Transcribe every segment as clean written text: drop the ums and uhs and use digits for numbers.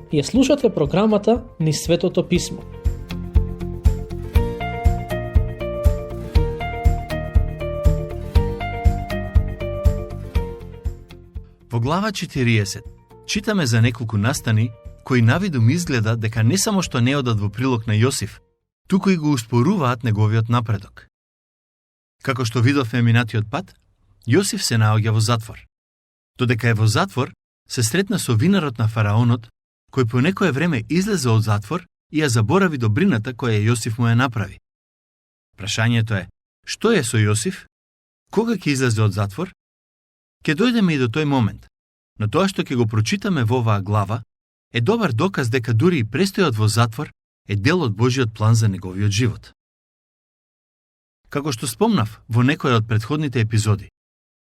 Ја слушате програмата Низ Светото Писмо. Во глава 40 читаме за неколку настани кои навидум изгледа дека не само што не одат во прилог на Јосиф, туку и го успоруваат неговиот напредок. Како што видовме минатиот пат, Јосиф се наоѓа во затвор. Додека е во затвор, се сретна со винарот на фараонот, кој по некое време излезе од затвор и ја заборави добрината која Јосиф му ја направи. Прашањето е, што е со Јосиф? Кога ќе излезе од затвор? Ке дојдеме и до тој момент, но тоа што ќе го прочитаме во оваа глава е добар доказ дека дури и престојот во затвор е дел од Божиот план за неговиот живот. Како што спомнав во некој од претходните епизоди,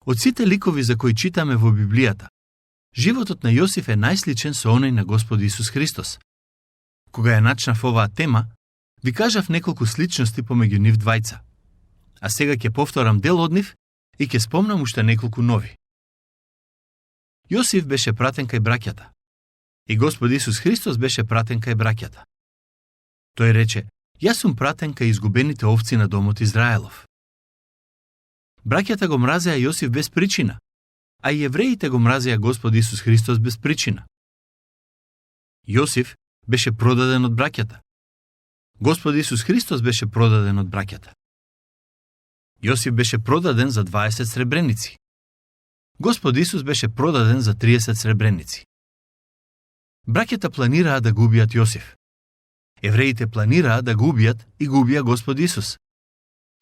од сите ликови за кои читаме во Библијата, животот на Јосиф е најсличен со оној на Господ Исус Христос. Кога ја начнав оваа тема, ви кажав неколку сличности помеѓу нив двајца, а сега ќе повторам дел од нив и ќе спомнам уште неколку нови. Јосиф беше пратен кај браќата, и Господ Исус Христос беше пратен кај браќата. Тој рече, јас сум пратен кај изгубените овци на домот Израелов. Браќата го мразеа Јосиф без причина, а и евреите го мразеа Господ Исус Христос без причина. Јосиф беше продаден од браќата. Господ Исус Христос беше продаден од браќата. Јосиф беше продаден за 20 сребреници. Господ Исус беше продаден за 30 сребреници. Браќата планираа да го убијат Јосиф. Евреите планираа да го убијат и го убија Господ Исус.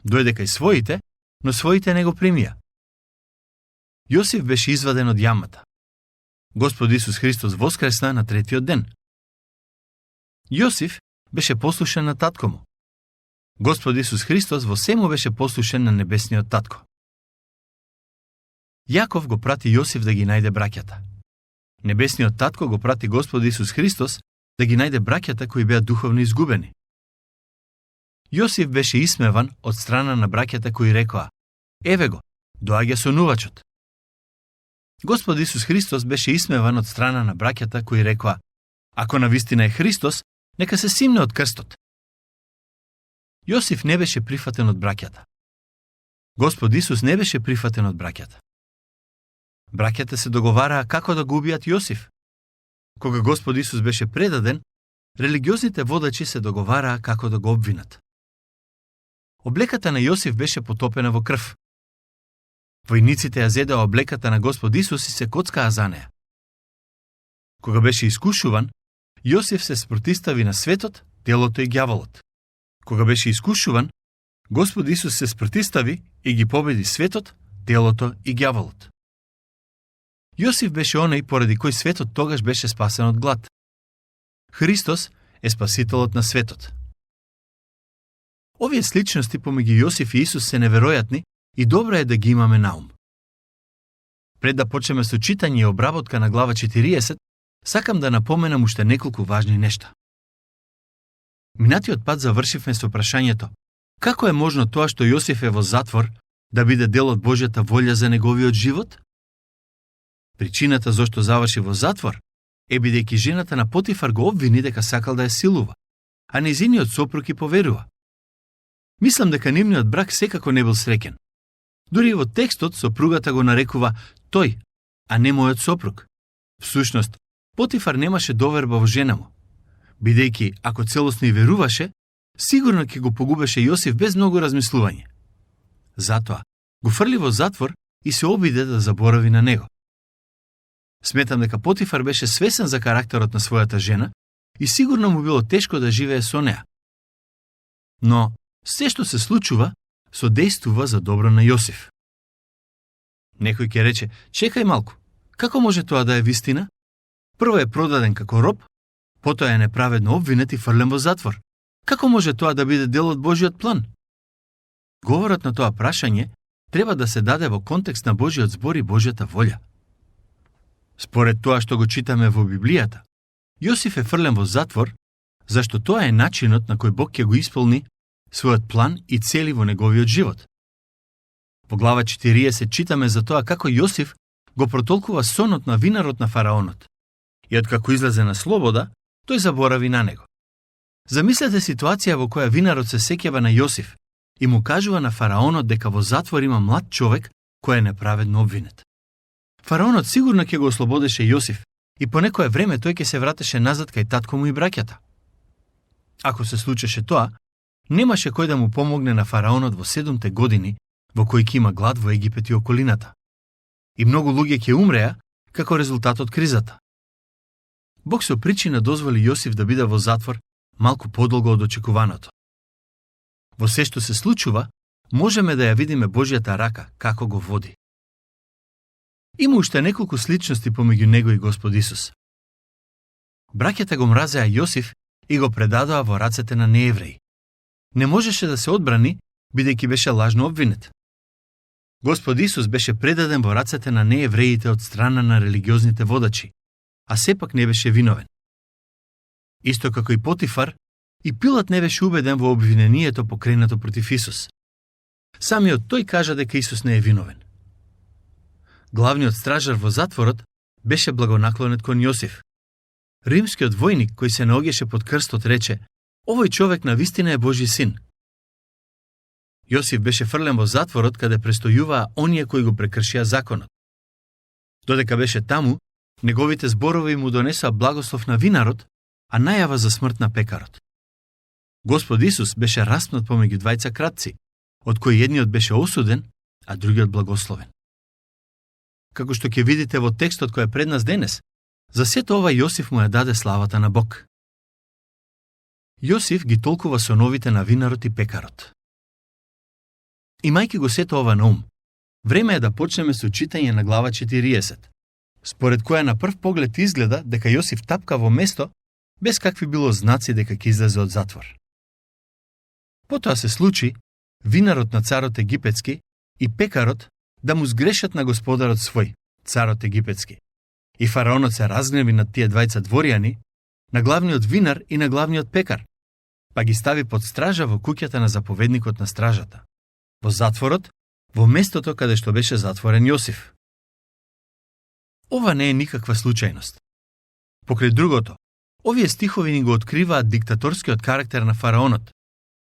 Дојде кај своите, но своите не го примија. Јосиф беше изваден од јамата. Господ Исус Христос воскресна на третиот ден. Јосиф беше послушен на татко му. Господ Исус Христос во сему беше послушен на небесниот татко. Јаков го прати Јосиф да ги најде браќата. Небесниот татко го прати Господ Исус Христос да ги најде браќата кои беа духовно изгубени. Јосиф беше исмеван од страна на браќата кои рекоа: еве го, доаѓа сонувачот. Господ Исус Христос беше исмеван од страна на браќата кои рекоа: ако навистина е Христос, нека се симне од крстот. Јосиф не беше прифатен од браќата. Господ Исус не беше прифатен од браќата. Браќата се договараа како да го убијат Јосиф. Кога Господ Исус беше предаден, религиозните водачи се договараа како да го обвинат. Облеката на Јосиф беше потопена во крв. Војниците ја зедеа облеката на Господ Исус и се коцкаа за неа. Кога беше искушуван, Јосиф се спротистави на светот, телото и ѓаволот. Кога беше искушуван, Господ Исус се спротистави и ги победи светот, телото и ѓаволот. Јосиф беше оној поради кој светот тогаш беше спасен од глад. Христос е спасителот на светот. Овие сличности помеѓу Јосиф и Исус се неверојатни и добро е да ги имаме на ум. Пред да почнеме со читање и обработка на глава 40, сакам да напоменам уште неколку важни нешта. Минатиот пат завршивме со прашањето: како е можно тоа што Јосиф е во затвор да биде дел од Божјата волја за неговиот живот? Причината зошто заврши во затвор е бидејќи жената на Потифар го обвини дека сакал да ја силува, а нејзиниот сопруг и поверува. Мислам дека нивниот брак секако не бил среќен. Дури во текстот сопругата го нарекува тој, а не мојот сопруг. Всушност, Потифар немаше доверба во жена му, бидејќи ако целосно и веруваше, сигурно ќе го погубеше Јосиф без многу размислување. Затоа го фрли во затвор и се обиде да заборави на него. Сметам дека Потифар беше свесен за карактерот на својата жена и сигурно му било тешко да живее со неа. Но се што се случува, содействува за добро на Јосиф. Некој ќе рече: чекај малку, како може тоа да е вистина? Прво е продаден како роб, потоа е неправедно обвинет и фрлен во затвор. Како може тоа да биде дел од Божиот план? Говорот на тоа прашање треба да се даде во контекст на Божиот збор и Божјата волја. Според тоа што го читаме во Библијата, Јосиф е фрлен во затвор, зашто тоа е начинот на кој Бог ќе го исполни својот план и цели во неговиот живот. Во глава 40 читаме за тоа како Јосиф го протолкува сонот на винарот на фараонот И откако излезе на слобода, тој заборави на него. Замислете ситуација во која винарот се сеќава на Јосиф и му кажува на фараонот дека во затвор има млад човек кој е неправедно обвинет. Фараонот сигурно ќе го ослободеше Јосиф и по некое време тој ќе се вратеше назад кај татко му и браќата. Ако се случеше тоа, немаше кој да му помогне на фараонот во 7-те години во кои ќе има глад во Египет и околината. И многу луѓе ќе умреа како резултат од кризата. Бог со причина дозволи Јосиф да биде во затвор малку подолго од очекуваното. Во се што се случува, можеме да ја видиме Божјата рака како го води. Има уште неколку сличности помеѓу него и Господ Исус. Браќата го мразеа Јосиф и го предадоа во рацете на неевреи. Не можеше да се одбрани, бидејќи беше лажно обвинет. Господ Исус беше предаден во рацете на неевреите од страна на религиозните водачи, а сепак не беше виновен. Исто како и Потифар, и Пилат не беше убеден во обвинението покренато против Исус. Самиот тој кажа дека Исус не е виновен. Главниот стражар во затворот беше благонаклонет кон Јосиф. Римскиот војник кој се наоѓаше под крстот рече: "Овој човек навистина е Божји син." Јосиф беше фрлен во затворот каде престојуваа оние кои го прекршија законот. Додека беше таму, неговите зборови му донесоа благослов на винарот, а најава за смрт на пекарот. Господ Исус беше распнат помеѓу двајца кратци, од кои едниот беше осуден, а другиот благословен. Како што ќе видите во текстот кој е пред нас денес, за сето ова Јосиф му ја даде славата на Бог. Јосиф ги толкува соновите на винарот и пекарот. Имајќи го сето ова на ум, време е да почнеме со читање на глава 40, според која на прв поглед изгледа дека Јосиф тапка во место без какви било знаци дека ќе излезе од затвор. Потоа се случи винарот на царот египетски и пекарот да му сгрешат на господарот свој, царот египетски. И фараонот се разгневи над тие двајца дворјани, на главниот винар и на главниот пекар, па ги стави под стража во куќата на заповедникот на стражата, во затворот, во местото каде што беше затворен Јосиф. Ова не е никаква случајност. Покрај другото, овие стихови ни го откриваат диктаторскиот карактер на фараонот,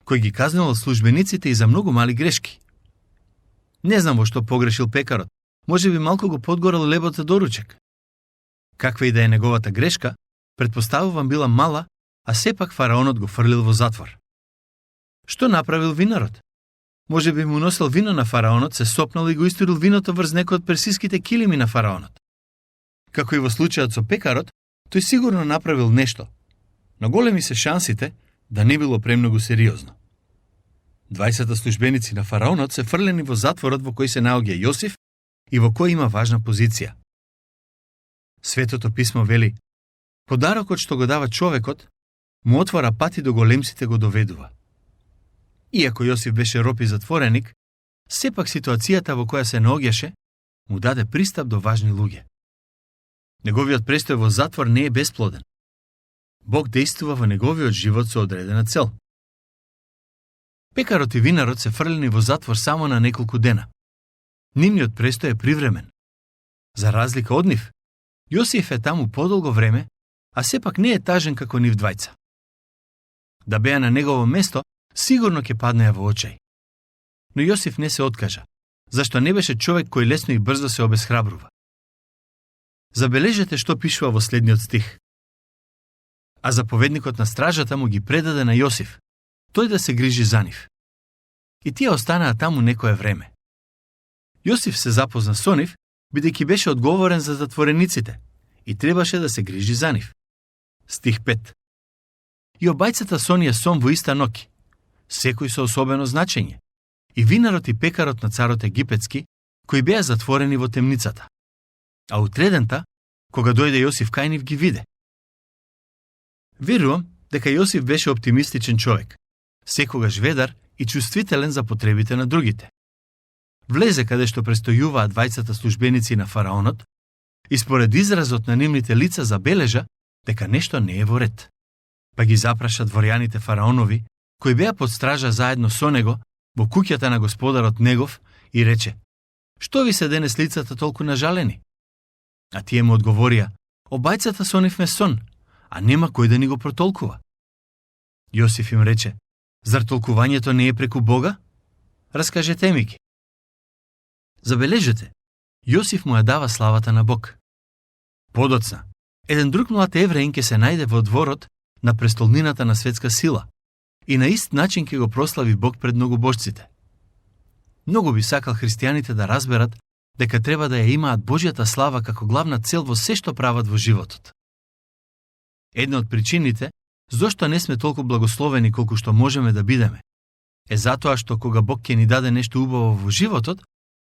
кој ги казнувал службениците и за многу мали грешки. Не знам во што погрешил пекарот, може би малку го подгорал лебот за доручек. Каква и да е неговата грешка, предпоставувам била мала, а сепак фараонот го фрлил во затвор. Што направил винарот? Може би му носил вино на фараонот, се сопнал и го истурил виното врз некој од персиските килими на фараонот. Како и во случајот со пекарот, тој сигурно направил нешто, но големи се шансите да не било премногу сериозно. 20 службеници на фараонот се фрлени во затворот во кој се наоѓа Јосиф и во кој има важна позиција. Светото писмо вели: подарокот што го дава човекот, му отвора пати до големците го доведува. Иако Јосиф беше роб и затвореник, сепак ситуацијата во која се наоѓаше му даде пристап до важни луѓе. Неговиот престој во затвор не е бесплоден. Бог действува во неговиот живот со одредена цел. Пекарот и винарот се фрлени во затвор само на неколку дена. Нивниот престој е привремен. За разлика од нив, Јосиф е таму подолго време, а сепак не е тажен како нив двајца. Да беа на негово место, сигурно ќе паднеа во очај. Но Јосиф не се откажа, зашто не беше човек кој лесно и брзо се обесхрабрува. Забележете што пишува во следниот стих. А заповедникот на стражата му ги предаде на Јосиф, тој да се грижи за нив. И тие останаа таму некое време. Јосиф се запозна со нив, бидејќи беше одговорен за затворениците и требаше да се грижи за нив. Стих 5. И обајцата со оние сон во иста ноќ, секој со особено значење, и винарот и пекарот на царот египетски, кои беа затворени во темницата. А утредента, кога дојде Јосиф кај нив, ги виде. Верувам дека Јосиф беше оптимистичен човек, секогаш ведар и чувствителен за потребите на другите. Влезе каде што престојуваа двајцата службеници на фараонот и според изразот на нивните лица забележа дека нешто не е во ред. Па ги запраша дворјаните фараонови, кои беа под стража заедно со него во куќата на господарот негов и рече: "Што ви се денес лицата толку нажалени?" А тие му одговорија: обајцата сонивме сон, а нема кој да ни го протолкува. Јосиф им рече, зар толкувањето не е преку Бога? Раскажете ми ги. Забележете, Јосиф му ја дава славата на Бог. Подоцна, еден друг млад евреин ќе се најде во дворот на престолнината на светска сила и на ист начин ќе го прослави Бог пред многобожците. Многу би сакал христијаните да разберат дека треба да ја имаат Божјата слава како главна цел во се што прават во животот. Една од причините зошто не сме толку благословени колку што можеме да бидеме е затоа што кога Бог ќе ни даде нешто убаво во животот,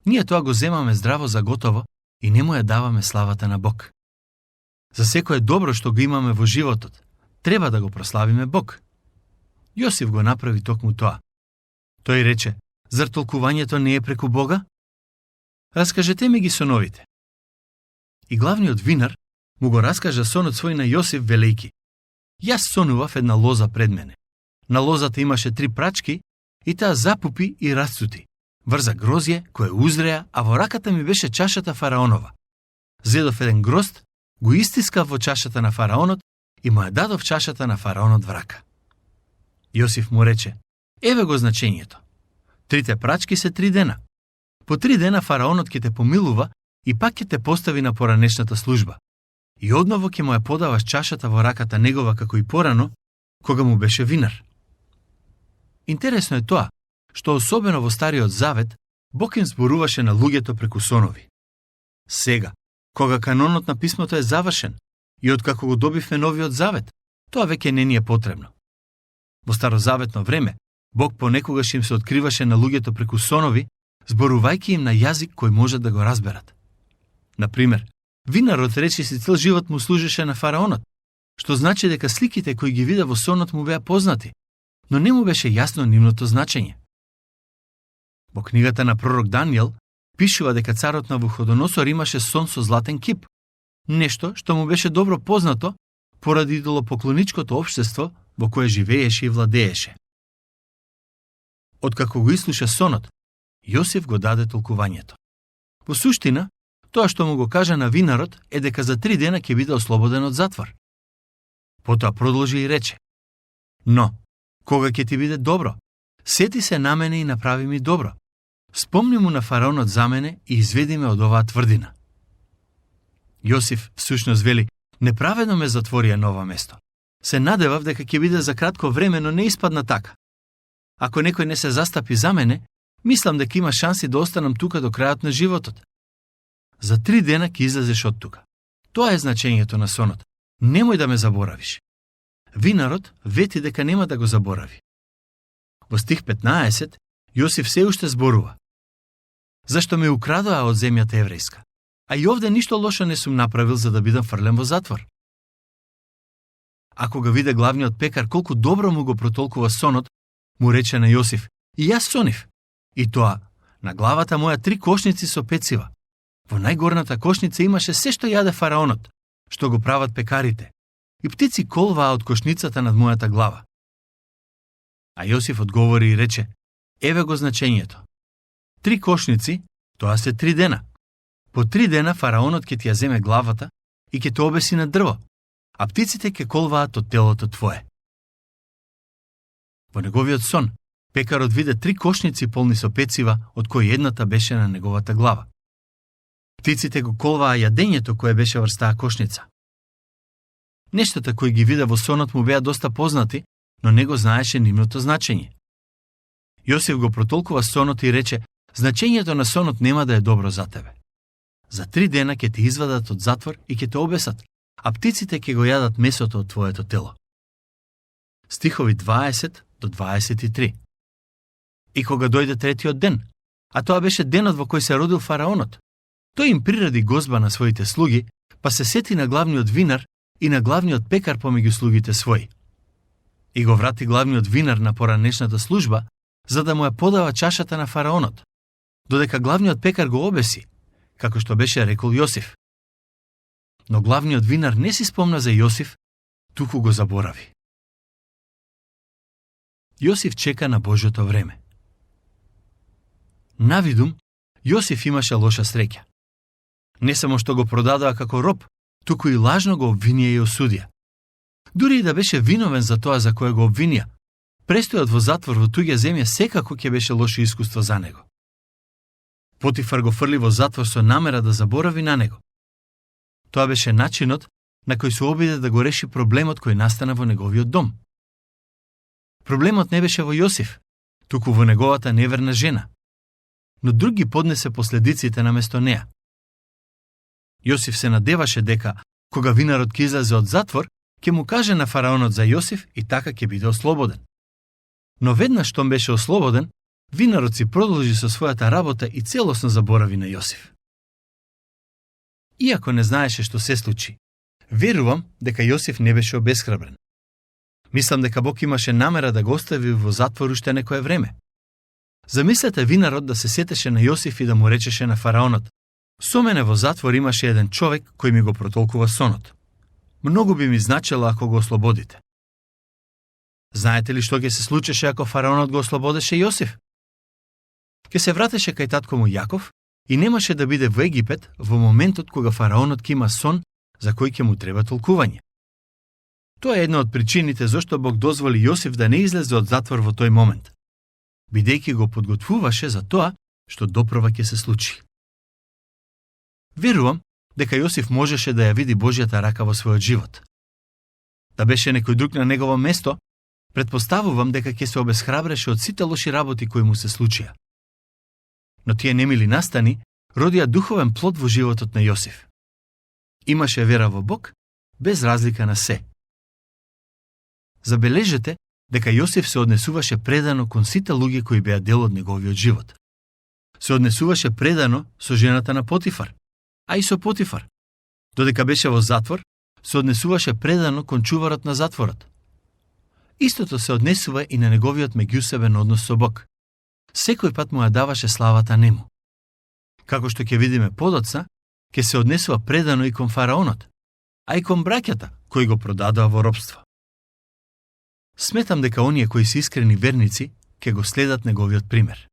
ние тоа го земаме здраво за готово и не му ја даваме славата на Бог. За секое добро што го имаме во животот, треба да го прославиме Бог. Јосиф го направи токму тоа. Тој рече, зар толкувањето не е преку Бога? Раскажете ми ги соновите. И главниот винар му го раскажа сонот свој на Јосиф велејки. Јас сонував една лоза пред мене. На лозата имаше 3 прачки и таа запупи и расцути. Врза грозје кое узреа, а во раката ми беше чашата фараонова. Зедов еден грозд, го истискав во чашата на фараонот и му ја дадов чашата на фараонот в рака. Јосиф му рече, еве го значењето. 3 прачки се 3 дена. По 3 дена фараонот ќе те помилува и пак ќе те постави на поранешната служба. И одново ќе му ја подаваш чашата во раката негова како и порано, кога му беше винар. Интересно е тоа, што особено во Стариот Завет, Бог им зборуваше на луѓето преку сонови. Сега, кога канонот на писмото е завршен и откако го добивме Новиот Завет, тоа веќе не ни е потребно. Во старозаветно време, Бог понекогаш им се откриваше на луѓето преку сонови, зборувајќи им на јазик кој можат да го разберат. Например, винарот речиси цел живот му служеше на фараонот, што значи дека сликите кои ги виде во сонот му беа познати, но не му беше јасно нивното значење. Во книгата на пророк Данијел пишува дека царот Навуходоносор имаше сон со златен кип, нешто што му беше добро познато поради идолопоклоничкото општество во кое живееше и владееше. Откако го ислуша сонот, Јосиф го даде толкувањето. Во суштина, тоа што му го кажа на винарот е дека за 3 дена ќе биде ослободен од затвор. Потоа продолжи и рече, но, кога ќе ти биде добро, сети се на мене и направи ми добро. Спомни му на фараонот за мене и изведи ме од оваа тврдина. Јосиф всушност вели, неправедно ме затворија на ова место. Се надевав дека ќе биде за кратко време, но не испадна така. Ако некој не се застапи за мене, мислам дека има шанси да останам тука до крајот на животот. За 3 дена ќе излезеш од тука. Тоа е значењето на сонот. Немој да ме заборавиш. Винарот вети дека нема да го заборави. Во стих 15, Јосиф се уште зборува. Зашто ме украдоа од земјата еврејска? А и овде ништо лошо не сум направил за да бидам фрлен во затвор. Ако го виде главниот пекар колку добро му го протолкува сонот, му рече на Јосиф, и јас сонив. И тоа, на главата моја 3 кошници со пецива. Во најгорната кошница имаше се што јаде фараонот, што го прават пекарите, и птици колваа од кошницата над мојата глава. А Јосиф одговори и рече, еве го значењето. 3 кошници, тоа се 3 дена. По 3 дена фараонот ќе ти ја земе главата и ќе те обеси на дрво, а птиците ќе колваат од телото твое. Во неговиот сон, пекарот виде 3 кошници полни со пецива, од кои едната беше на неговата глава. Птиците го колваа јадењето кое беше врз таа кошница. Нештата кои ги виде во сонот му беа доста познати, но не го знаеше нивното значење. Јосиф го протолкува сонот и рече, значењето на сонот нема да е добро за тебе. За 3 дена ќе те извадат од затвор и ќе те обесат, а птиците ќе го јадат месото од твоето тело. Стихови 20 до 23. И кога дојде 3-тиот ден, а тоа беше денот во кој се родил фараонот, тој им приради гозба на своите слуги, па се сети на главниот винар и на главниот пекар помеѓу слугите своји. И го врати главниот винар на поранешната служба, за да му ја подава чашата на фараонот, додека главниот пекар го обеси, како што беше рекол Јосиф. Но главниот винар не си спомна за Јосиф, туку го заборави. Јосиф чека на Божјото време. Навидум, Јосиф имаше лоша среќа. Не само што го продадоа како роб, туку и лажно го обвинија и осудија. Дури и да беше виновен за тоа за кое го обвинија, престојот во затвор во туѓа земја секако ќе беше лошо искуство за него. Потифар го фрли во затвор со намера да заборави на него. Тоа беше начинот на кој се обиде да го реши проблемот кој настана во неговиот дом. Проблемот не беше во Јосиф, туку во неговата неверна жена, но друг ги поднесе последиците наместо неа. Јосиф се надеваше дека, кога винарот ќе излезе од затвор, ќе му каже на фараонот за Јосиф и така ќе биде ослободен. Но веднаш штом беше ослободен, винарот си продолжи со својата работа и целосно заборави на Јосиф. Иако не знаеше што се случи, верувам дека Јосиф не беше обесхрабрен. Мислам дека Бог имаше намера да го остави во затвор уште некое време. Замислете винарот да се сетеше на Јосиф и да му речеше на фараонот: со мене во затвор имаше еден човек кој ми го протолкува сонот. Многу би ми значело ако го ослободите. Знаете ли што ќе се случеше ако фараонот го ослободеше Јосиф? Ќе се вратеше кај татко му Јаков и немаше да биде во Египет во моментот кога фараонот ќе има сон за кој ќе му треба толкување. Тоа е една од причините зашто Бог дозволи Јосиф да не излезе од затвор во тој момент, бидејќи го подготвуваше за тоа што допрва ќе се случи. Верувам дека Јосиф можеше да ја види Божјата рака во својот живот. Да беше некој друг на негово место, предпоставувам дека ќе се обесхрабреше од сите лоши работи кои му се случија. Но тие немили настани родија духовен плод во животот на Јосиф. Имаше вера во Бог, без разлика на се. Забележете дека Јосиф се однесуваше предано кон сите луѓе кои беа дел од неговиот живот. Се однесуваше предано со жената на Потифар, а и со Потифар. Додека беше во затвор, се однесуваше предано кон чуварот на затворот. Истото се однесува и на неговиот меѓусебен однос со Бог. Секој пат му ја даваше славата нему. Како што ќе видиме подоцна, ќе се однесува предано и кон фараонот, а и кон браќата кои го продадоа во робство. Сметам дека оние кои се искрени верници ќе го следат неговиот пример.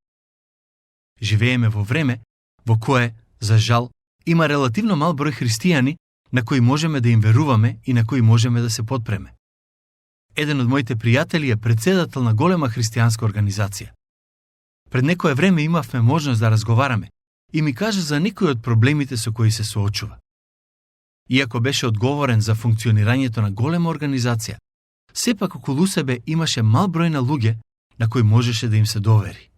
Живееме во време во кое, за жал, има релативно мал број христијани на кои можеме да им веруваме и на кои можеме да се подпреме. Еден од моите пријатели е председател на голема христијанска организација. Пред некое време имавме можност да разговараме и ми кажа за некои од проблемите со кои се соочува. Иако беше одговорен за функционирањето на голема организација, сепак околу себе имаше мал број на луѓе на кои можеше да им се довери.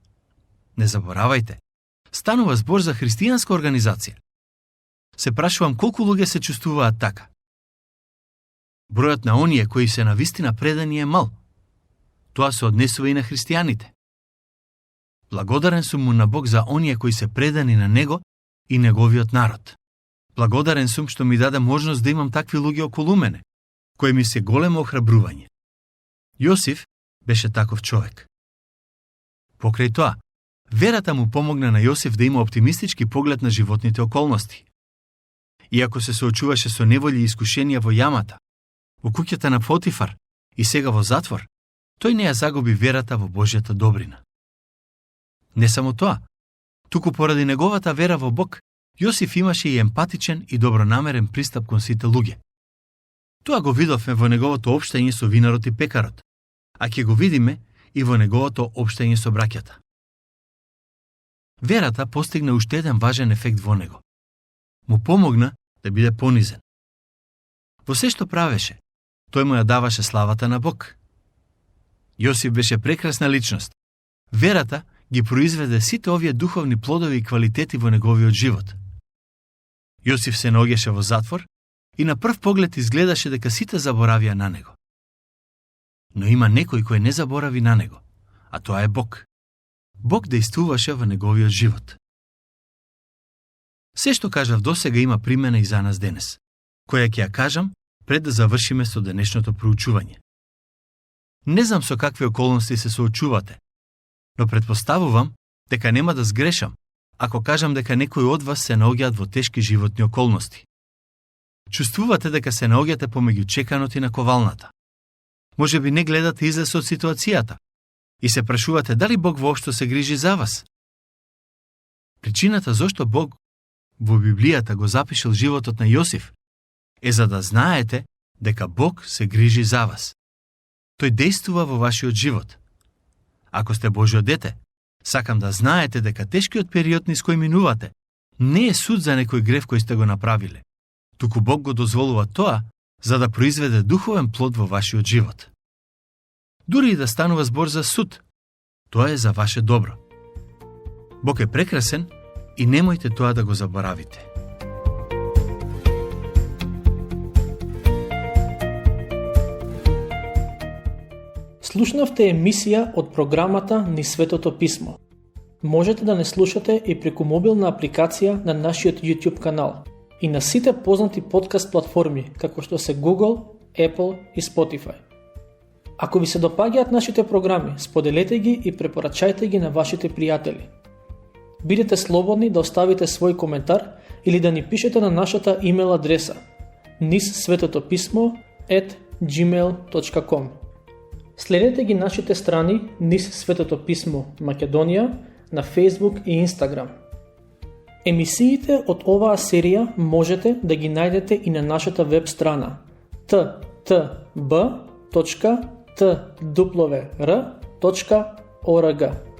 Не заборавајте, станува збор за христијанска организација. Се прашувам колку луѓе се чувствуваат така. Бројот на оние кои се навистина предани е мал. Тоа се однесува и на христијаните. Благодарен сум му на Бог за оние кои се предани на Него и Неговиот народ. Благодарен сум што ми даде можност да имам такви луѓе околу мене, кои ми се големо охрабрување. Јосиф беше таков човек. Покрај тоа, верата му помогна на Јосиф да има оптимистички поглед на животните околности. Иако се соочуваше со неволји и искушенија во јамата, во куќата на Потифар и сега во затвор, тој не ја загуби верата во Божјата добрина. Не само тоа, туку поради неговата вера во Бог, Јосиф имаше и емпатичен и добронамерен пристап кон сите луѓе. Тоа го видовме во неговото општање со винарот и пекарот, а ќе го видиме и во неговото општање со браќата. Верата постигна уште еден важен ефект во него. Му помогна да биде понизен. Во се што правеше, тој му ја даваше славата на Бог. Јосиф беше прекрасна личност. Верата ги произведе сите овие духовни плодови и квалитети во неговиот живот. Јосиф се наоѓаше во затвор и на прв поглед изгледаше дека сите заборавија на него. Но има некој кој не заборави на него, а тоа е Бог. Бог действуваше во неговиот живот. Се што кажав досега има примена и за нас денес, која ќе ја кажам пред да завршиме со денешното проучување. Не знам со какви околности се соочувате, но предпоставувам дека нема да сгрешам ако кажам дека некои од вас се наоѓаат во тешки животни околности. Чувствувате дека се наоѓате помеѓу чеканот и наковалната. Можеби не гледате излез од ситуацијата и се прашувате дали Бог воопшто се грижи за вас. Причината зошто Бог во Библијата го запишал животот на Јосиф е за да знаете дека Бог се грижи за вас. Тој действува во вашиот живот. Ако сте Божјо дете, сакам да знаете дека тешкиот период низ кој минувате не е суд за некој грев кој сте го направиле, туку Бог го дозволува тоа за да произведе духовен плод во вашиот живот. Дури и да станува збор за суд, тоа е за ваше добро. Бог е прекрасен и немојте тоа да го заборавите. Слушнавте емисија од програмата Низ Светото Писмо. Можете да не слушате и преку мобилна апликација на нашиот YouTube канал и на сите познати подкаст платформи, како што се Google, Apple и Spotify. Ако ви се допаѓаат нашите програми, споделете ги и препорачајте ги на вашите пријатели. Бидете слободни да оставите свој коментар или да ни пишете на нашата имейл адреса nizsvetotopисmo@gmail.com. Следете ги нашите страни Низ Светото Писмо Македонија на Facebook и Instagram. Емисиите од оваа серија можете да ги најдете и на нашата веб страна ttb.twr.org.